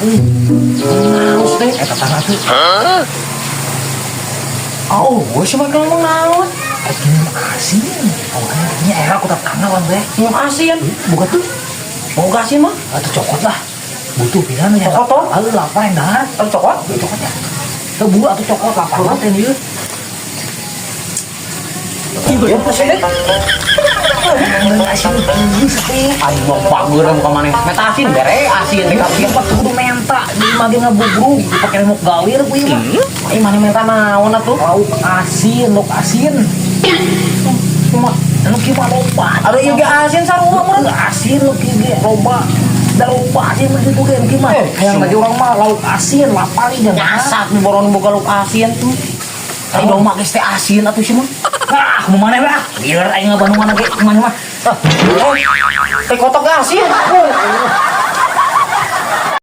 Euy. Naon teh? Eta tetangga tuh. Oh, gue sih mah ngomong naon? Rek nginum asin. Oh, ini era ku tetangga urang teh. Nginum asin. Buka tuh. Mau gak asin mah? Atuh cokot lah. Butuh pisan ya. Cokot toh? Lalu lapar yang dahar. Atuh cokot? Cokot ya. Teu buru atuh cokot, lapar banget ini. Ya, asin deh. Asin geus teh. Aing mau bager muka maneh. Meta asin bere asin teh kabeh. Siapa tuh kudu menta di mah ge ngabubrug dipake remuk gawir ku ieu mah. Aing maneh menta naon atuh? Lauk asin, lauk asin. Cuma Anu kieu mah loba. ada ieu ge asin sarua meureun. Asin nu kieu ge loba. Da loba asin mah kitu ge nu kieu mah. Eh, Hayang tadi urang mah lauk asin lapar ieu jangan. Nyasak di boron boga lauk asin tuh. Ai domba geus teh asin atuh sih mah. Ah, mau maneh we ah. Lieur aing ngabandungan ge maneh mah. Ah, oh, teh kotok ge asin.